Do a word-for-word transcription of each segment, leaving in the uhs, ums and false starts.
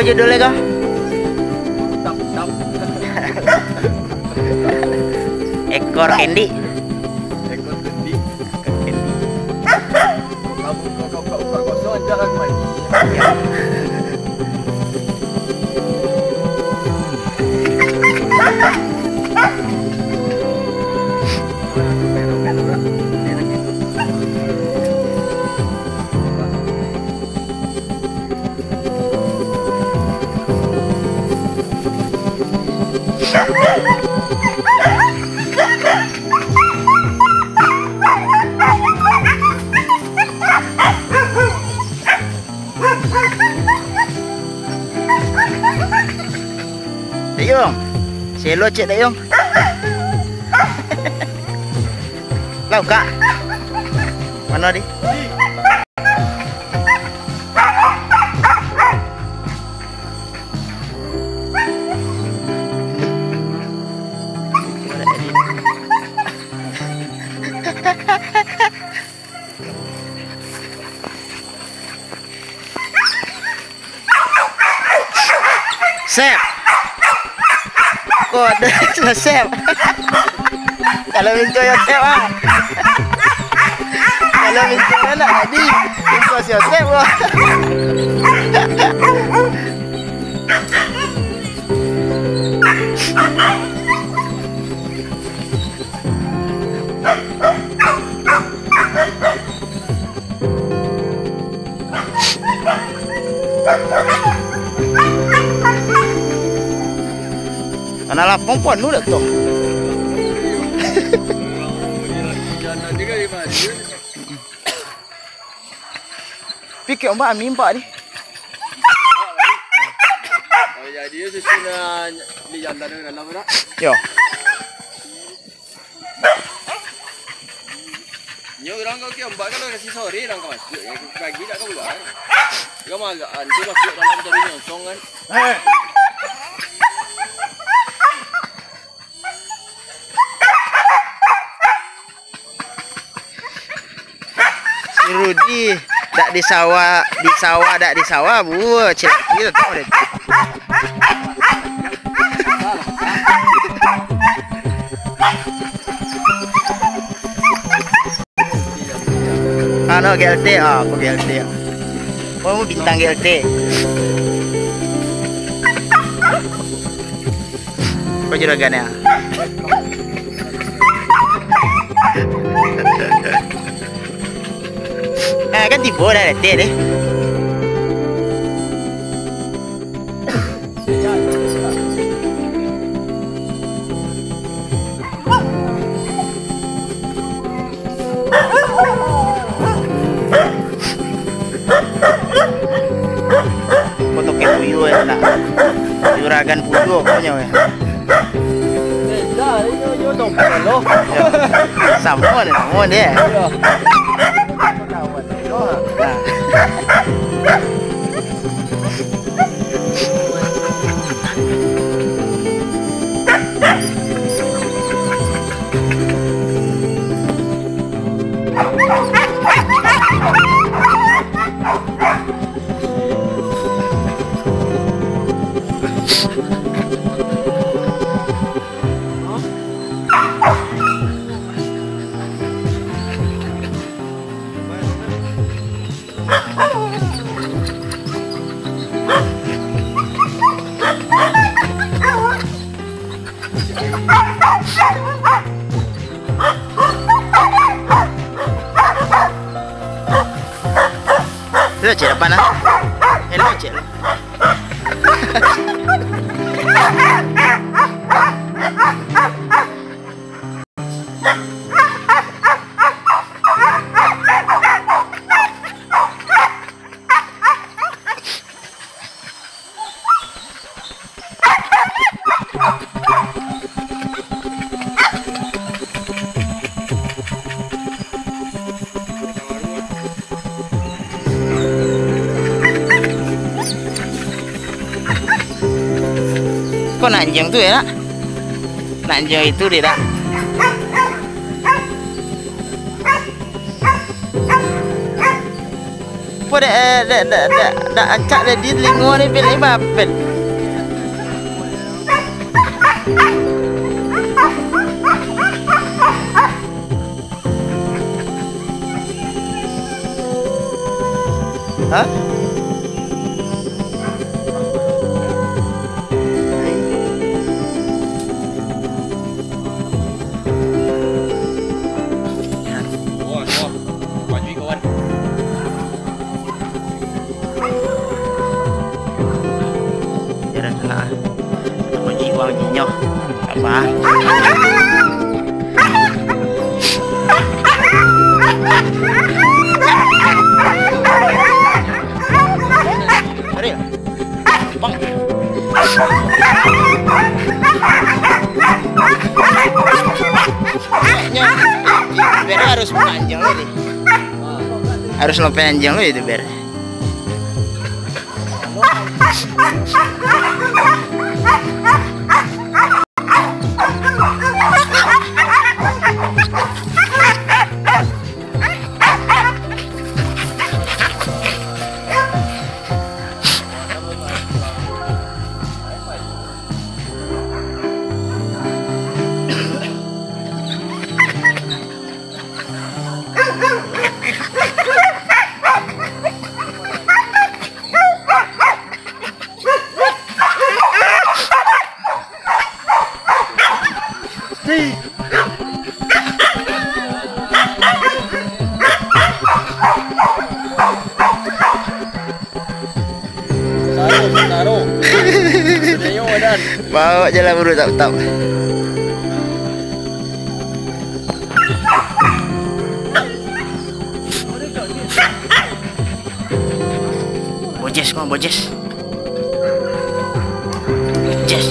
Judulnya kah? Tap, tap. Ekor kendi. Ekor kendi. Ekor kendi. Kau, kau, kau, kau, kau kosong aja lah, Mai. Dayung, selo cek Dayung. Lah, Kak. Mano, Di? Sep. Kok ado Sep? Kalau minco yo Sep, ah. Kalau minco yo nak jadi, minco si Sep, wah. Anak lapang pun anu dak tu. Pikir ombak amin pak ni. Oh, jadi susunan di jalan dalam dak? Yo. Nyo urang kau kian bak kalau kasi sore urang ka masuak, yo, pagi dak ka kaluar. Kau magaan tu masuak dalam tadi nyosong kan. Si Rudi dak di sawah, di sawah dak di sawah, buah cilaki tu tau deh. Ah, no, G L T, ah, aku G L T. Oh, bintang G L T. Apa juragan ya? Eh, kan tibo dah, detik deh. Kau toke puyuh ya, nak. Juragan puyuh kau nyawa ya. Beda, iyo, iyo, toke lo. Ya. Samo ni, samo dia. Iyo. Nah. Elok cek lapan lah. Elok cek lah. Kok nak anjing tu ya, nak? Nak anjing itu dia, nak? Dek, eh, dek, dek, dek, dek, ancak dek di telingo ni, Pil, eh, Bapil. Hah? Wah, wah. Maju, kawan. Jarang kena. Uji uang jinyo. Apa? Sorry. Bang. Bere harus panjang tadi. Harus lo panjang lo itu, Ber. Taruh, taruh. Nengok badan. Bawa je lah, bro, tap-tap. Bojes, kau bojes. Bojes.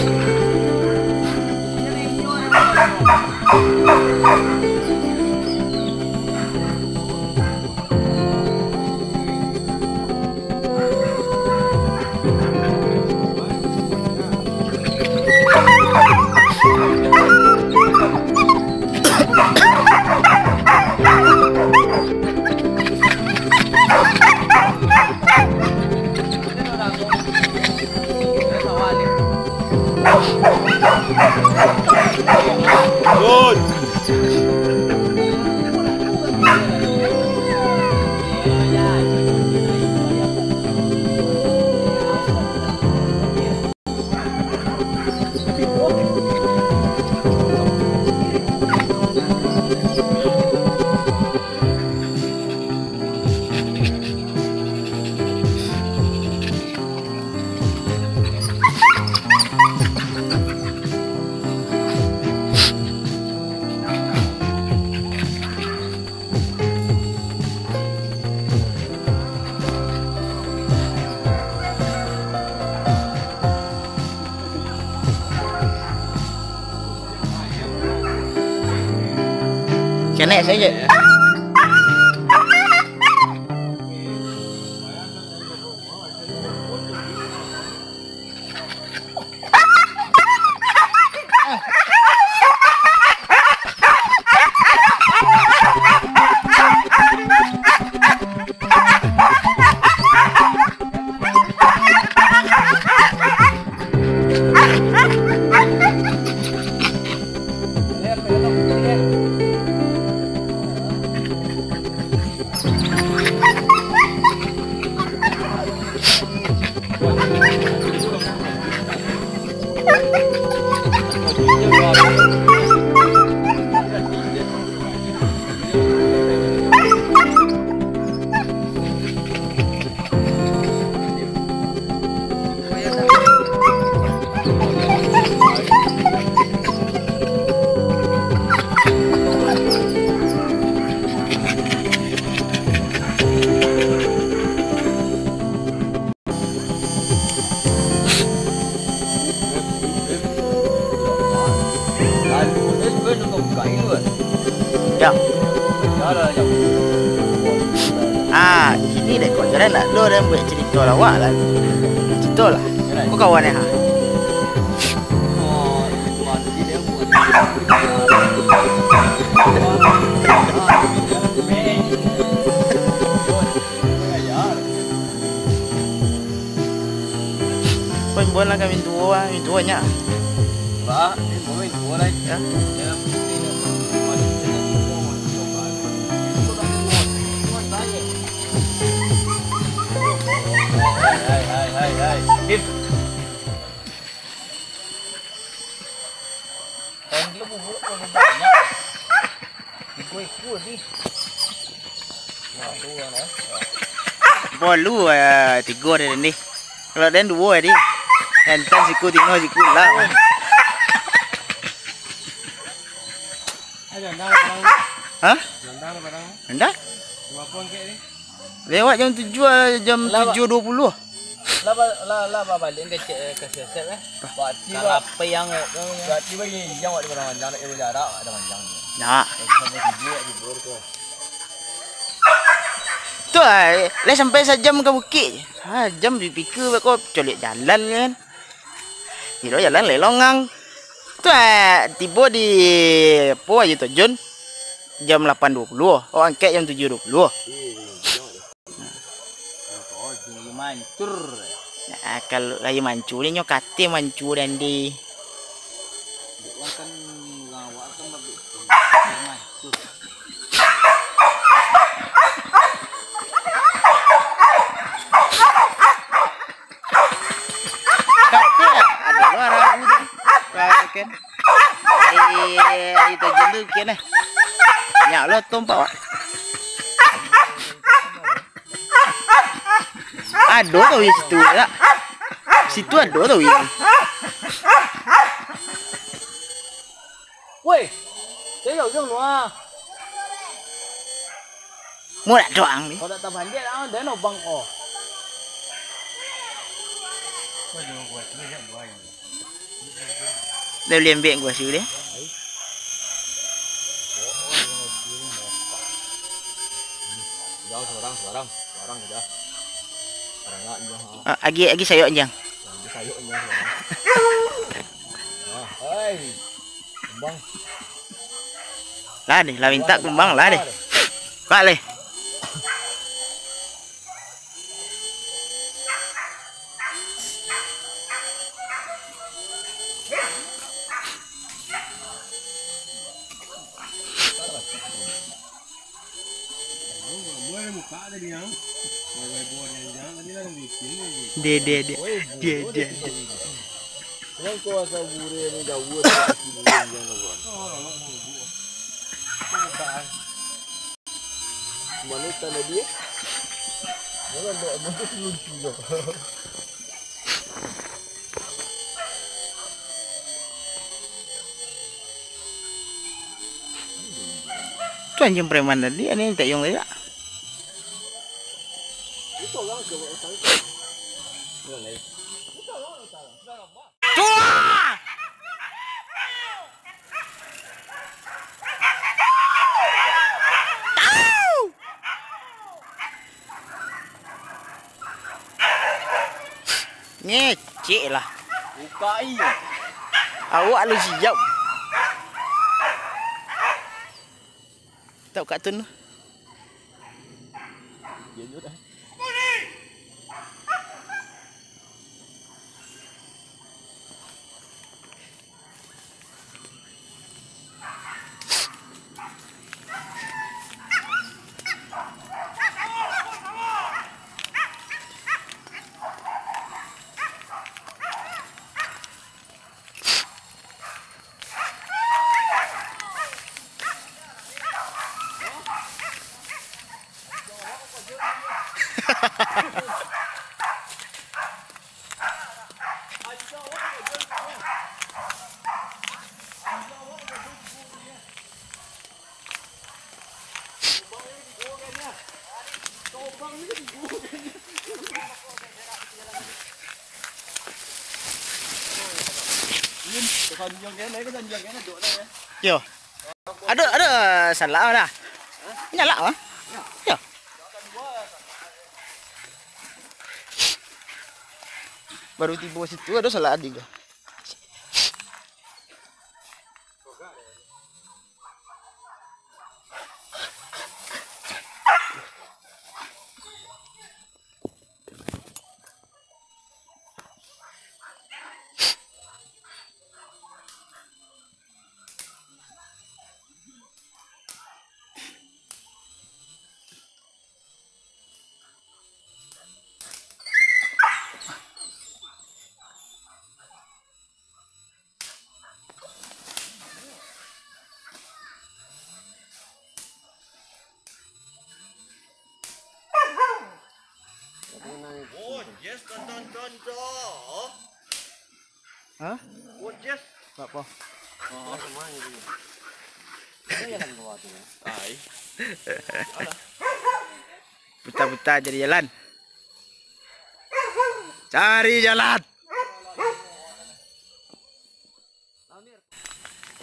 Kenek sajo. Jang. Ah, kini dek kau jalan nak lo dan buat cerita lawak lah. Cerita lah. Kau kawan eh, ha? Buan lah kami duo, ah, kami duo nyo. Ba, ini mau duo lah. Ya. Ya. Hai, hai, hai, hai. Dim. Bolu, eh, tigo ado den. Kalau den duo ado. Enten siku tino siku lah. Hah? Ndak? Lewat jam tujuah, jam tujuah duo puluah. Lah, ba-, lah, lah, babaliak ka cek, eh, ka siap-siap, eh. Berarti, Ba-, berarti bagi ijang awak di Padang Panjang, nak jarak, Padang Panjang. Nak. Sampai tujuah, tidur tu. Tu, ah, lah sampai sajam ka bukik. Sajam dipikir, kok coliak jalan, kan. Kiro jalan lai longang. Tu, ah, tibo di, apo, Ayu Tajun jam lapan duo puluah. Awak angkek jam tujuah duo puluah. Iyo, iyo, iyo. Nah, kalau lai mancur, inyo kate mancur, Dandi. Kate, ado lo ragu tu. Ragu kan. Ai, ai, tajun tu kian eh. Nyak lo tumpak, Wak. Ado tau di situ, Wak. Situ ado tau di. Woi, saya jauh-jauh nuah. Mudah doang ni. Kalau tak tabanjir, ah, dah no bang, oh. Dah boleh ambil gua sini. Jauh seorang, seorang, seorang aja. Seorang aja. Ah, agi, agi sayok anjang. Agi sayok anjang, seorang. Nah, hei. Kembang. Lah deh, lah minta kembang lah deh. Kak leh. Dia, dia, dia. Dia, dia, dia. Mano tanda dia? Mano ndak, mano lucu dah. Tu anjing preman tadi, ado yang tak yong tadi tak? Tuah! Tau! Ngecek lah. Buka iyo. Awak lu siap. Tak buka tu. Dia juga dah. Yo. Ado, ado salak dah. Nyalak ah. Yo. Baru tibo situ ado salak adi ko. Hah? Apa? Putar-putar cari jalan. Cari jalan.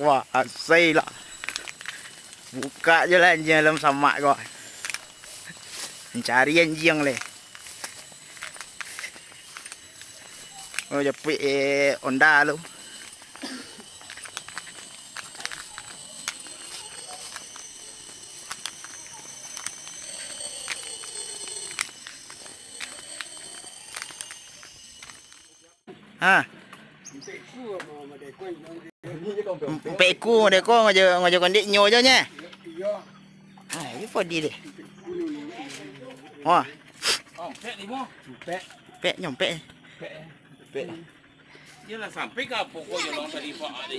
Wah, asai lah. Buka je lah anjiang dalam samak ko. Mancari anjiang leh. Oh, japuik, eh, onda tu. Ha. Ampek ikua deh ko, ngojo, ngojo kondek nyo jo nye. Ha, ini podi deh. Wah. Pek nyompek. Pek. Iyolah, sampai ka pokok je orang tadi, Pak, tadi.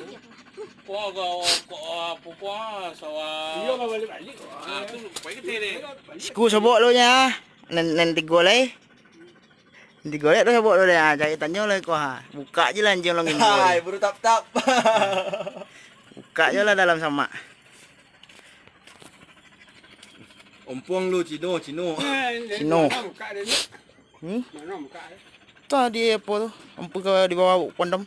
Kau agak, kau, ah, pokok, ah, sawah. Iyo, balik-balik. Ah, tu, pai ka teh deh. Siku sobok lo nya. Nan, nan tigo lai. Nan tigo lai tu sobok lo deh. Ah, cari tanyo lah ko, ha. Buka je lah anjiang lo ngimbau. Hai, buru tap-tap. Buka je lah dalam samak. Ompuang lu, Cino, Cino. Cino. Hmm? Tadi apa tu? Ampu ka di bawah kondom.